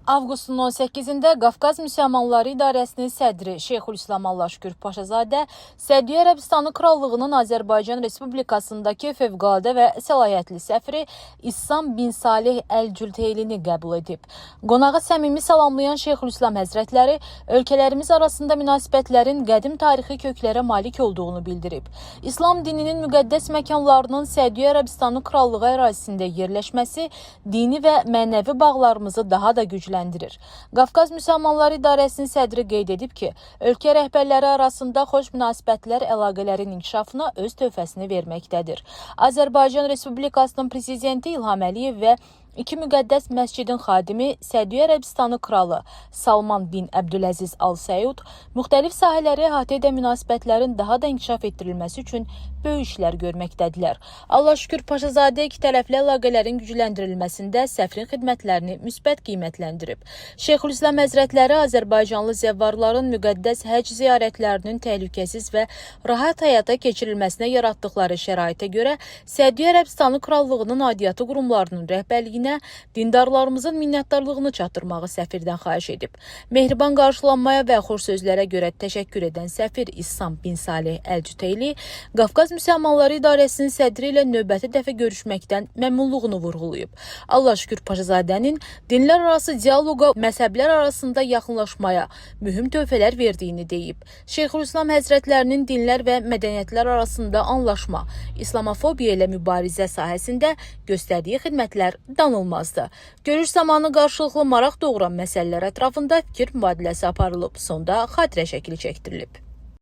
Avqustun 18-də Qafqaz Müsəlmanları İdarəsinin sədri Şeyxülislam Allahşükür Paşazadə Səudiyyə Ərəbistanı Krallığının Azərbaycan Respublikasındakı fövqəladə və səlahiyyətli səfiri İssam bin Salih Əl-Cüteylini qəbul edib. Qonağı səmimi salamlayan Şeyxülislam Həzrətləri ölkələrimiz arasında münasibətlərin qədim tarixi köklərə malik olduğunu bildirib. İslam dininin müqəddəs məkanlarının Səudiyyə Ərəbistanı Krallığı ərazisində yerləşməsi dini və mənəvi bağlarımızı daha da gücləndirir. Qafqaz Müsəlmanları İdarəsinin sədri qeyd edib ki, ölkə rəhbərləri arasında xoş münasibətlər əlaqələrin inkişafına öz töhfəsini verməkdədir. Azərbaycan Respublikasının prezidenti İlham Əliyev və iki müqəddəs məscidin xadimi Səudiyyə Ərəbistanı kralı Salman bin Əbdüləziz Al Səud müxtəlif sahələri əhatə edən münasibətlərin daha da inkişaf etdirilməsi üçün böyük işlər görməkdədirlər. Allahşükür Paşazadə iki tərəfli əlaqələrin gücləndirilməsində səfrin xidmətlərini müsbət qiymətləndirib. Şeyxülislam Həzrətləri Azərbaycanlı zəvvarların müqəddəs həcc ziyarətlərinin təhlükəsiz və rahat həyata keçirilməsinə yaratdıqları şəraitə görə Səudiyyə Ərəbistanı Krallığının aidiyyatı qurumlarının rəhbərliyinə dindarlarımızın minnətdarlığını çatdırmağı səfirdən xahiş edib. Mehriban qarşılanmaya və xoş sözlərə görə təşəkkür edən səfir İssam bin Salih Əl-Cüteyli Qafqaz Müsəlmanları İdarəsinin sədri ilə növbəti dəfə görüşməkdən məmnunluğunu vurğulayıb. Allahşükür Paşazadənin dinlər arası dialoqa, məzhəblər arasında yaxınlaşmaya mühüm töhfələr verdiyini deyib. Şeyxülislam Həzrətlərinin dinlər və mədəniyyətlər arasında anlaşma, İslamofobiya ilə mübarizə sahəsində göstərdiyi xidmətlər danılmazdı. Görüş zamanı qarşılıqlı maraq doğuran məsələlər ətrafında fikir mübadiləsi aparılıb. Sonda xatirə şəkli çəkdirilib.